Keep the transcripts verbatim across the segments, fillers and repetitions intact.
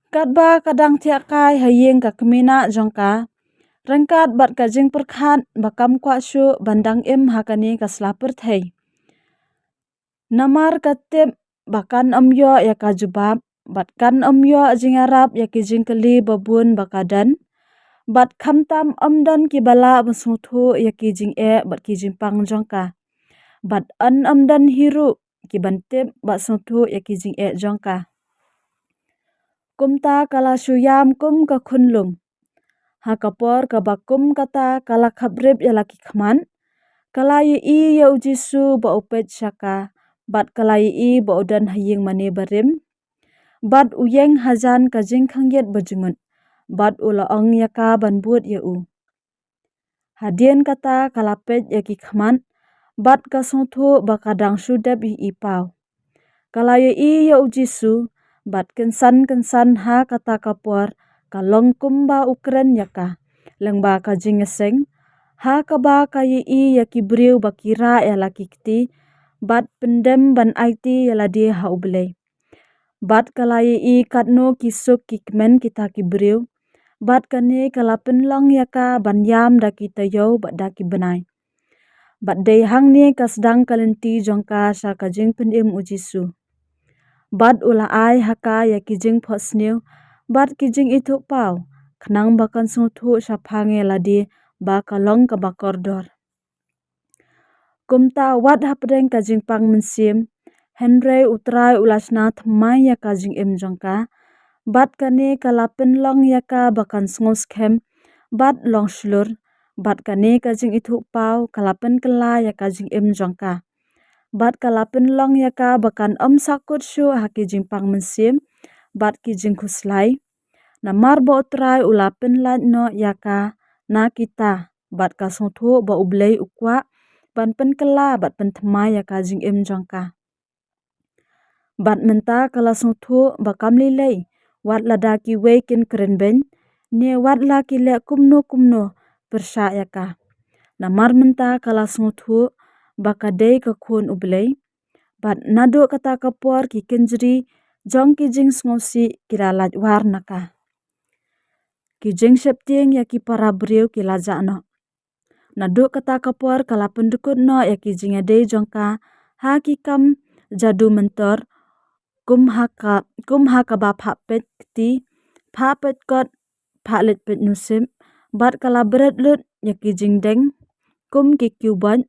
Katba ka dang thiah kai ha ïing ka kmie nah jong ka, ryngkat bad ka jingpyrkhat ba kam kwah shuh ban dang im ha kane ka sla pyrthei. Namar ka tip ba kan ym ïoh ïa ka jubab, bad kan ym ïoh jingïarap ïa ki jingkylli ba bun ba ka don, bad khamtam ym don kiba lah ban sngewthuh ïa ki jingeh bad ki jingpang jong ka, bad yn ym don hi ruh ki ban tip bad sngewthuh ïa ki jingeh jong ka. Kumta ka la shu ïam kum ka khunlung. Ha ka por kaba kum kata ka la khaprip ïa la ki khmat, ka la ïohi ïa u Jisu ba u peit sha ka, bad ka la ïohi ba u don ha ïing mane barim, bad u ïeng hajan ka jingkhang ïit ba jngut, bad u la ong ïa ka ban bud ïa u. Hadien kata ka la peit ïa ki khmat, bad ka sngewthuh ba ka dang shu dep ïohi paw. Ka la ïohi ïa u Jisu, bad kynsan kynsan ha kata ka por ka long kumba u kren ïa ka, lyngba ka jingïaseng, ha kaba ka ïohi ïa ki briew ba ki rah ïa la ki kti, bad pyndem ban aiti ïa lade ha U Blei. Bad ka la ïohi katno ki suk ki kmen kita ki briew, bad kane ka la pynlong ïa ka ban ïam da ki taïew bad da ki bnai. Bad dei hangne ka sdang ka lynti jong ka sha ka jingpynim u Jisu. Bad u la ai ha ka ïa ki jingphohsniew, bad ki jingithuhpaw, khnang ba kan sngewthuh shaphang ïa lade ba ka long kaba kordor. Kumta wat hapdeng ka jingpang mynsiem, hynrei U Trai u la shna thymmai ïa ka jingim jong ka, bad kane ka la pynlong ïa ka ba kan sngewskhem, bad long shlur, bad kane ka jingithuhpaw ka la pynkylla ïa ka jingim jong ka. Bad ka la pynlong ïa ka ba kan ym sahkut shuh ha ki jingpang mynsiem, bad ki jingkhuslai. Namar ba U Trai u la pynlait noh ïa ka na kita, bad ka sngewthuh ba U Blei u kwah ban pynkylla bad pynthymmai ïa ka jingim jong ka. Bad mynta ka la sngewthuh ba kam lei lei, wat lada kiwei kin kren beiñ, ne wat la ki leh kumno kumno pyrshah ïa ka. Namar mynta ka la sngewthuh ba ka dei ka khun U Blei, bad naduh kata ka por ki kynjri jong ki jingsngewsih ki la lait war na ka. Ki jingsheptieng ïa ki para briew ki la jah noh. Naduh kata ka por ka la pyndkut noh ïa ki jingïadei jong ka ha ki kam jadu mentor, kum ha ka, kum ha kaba phah peit kti, phah peit kot, phah leit peit nusip, bad ka la bret lut ïa ki jingdeng kum ki kiew boit,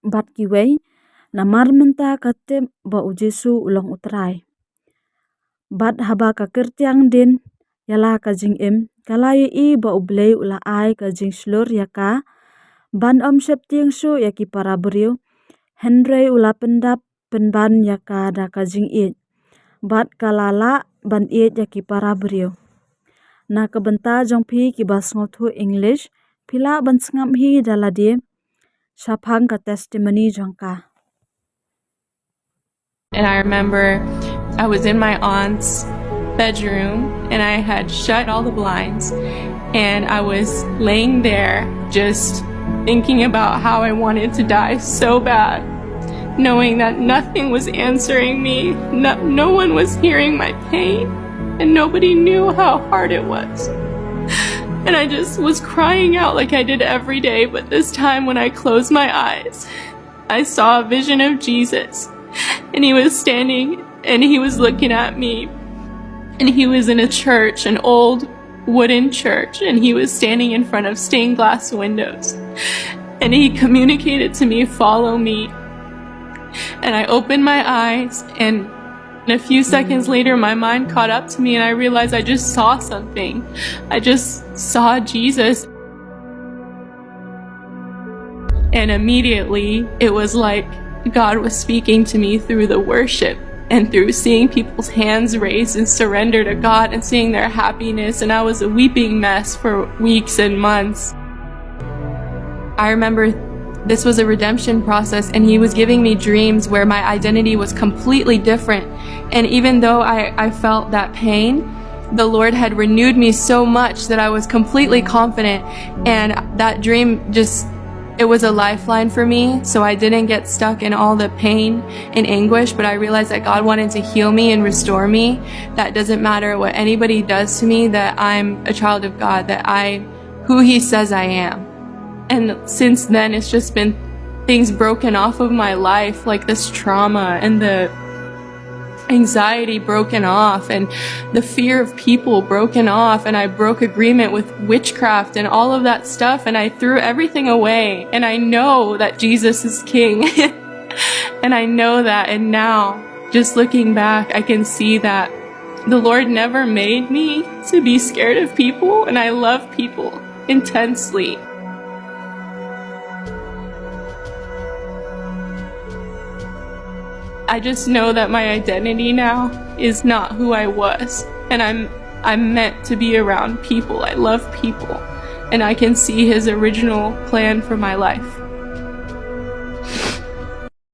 bad kiwei, namar mynta ka tip ba U Jisu u long U Trai. Bad haba ka kyrtiang dien ïa la ka jingim, ka la ïohi ba U Blei u la ai ka jingshlur ïa ka ban ym sheptieng shuh ïa ki para briew, hynrei u la pyndap pynban ïa ka da ka jingïeit, bad ka la lah ban ïeit ïa ki para briew. Na ka bynta jong phi kiba sngewthuh English, phi lah ban sngap hi da lade shaphang ka testimony jong ka. And I remember I was in my aunt's bedroom and I had shut all the blinds and I was laying there just thinking about how I wanted to die so bad, knowing that nothing was answering me, no, no one was hearing my pain, and nobody knew how hard it was. And I just was crying out like I did every day, but this time when I closed my eyes, I saw a vision of Jesus. And he was standing and he was looking at me. And he was in a church, an old wooden church, and he was standing in front of stained glass windows. And he communicated to me, "Follow me." And I opened my eyes, and a few seconds later, my mind caught up to me, and I realized I just saw something. I just saw Jesus. And immediately, it was like God was speaking to me through the worship and through seeing people's hands raised in surrender to God and seeing their happiness. And I was a weeping mess for weeks and months. I remember this was a redemption process, and he was giving me dreams where my identity was completely different. And even though I, I felt that pain, the Lord had renewed me so much that I was completely confident. And that dream just It was a lifeline for me, so I didn't get stuck in all the pain and anguish, but I realized that God wanted to heal me and restore me. That doesn't matter what anybody does to me, that I'm a child of God, that I who he says I am. And since then, it's just been things broken off of my life, like this trauma and the anxiety broken off and the fear of people broken off, and I broke agreement with witchcraft and all of that stuff, and I threw everything away, and I know that Jesus is king. And I know that, and now, just looking back, I can see that the Lord never made me to be scared of people, and I love people intensely. I just know that my identity now is not who I was, and I'm I'm meant to be around people. I love people, and I can see his original plan for my life.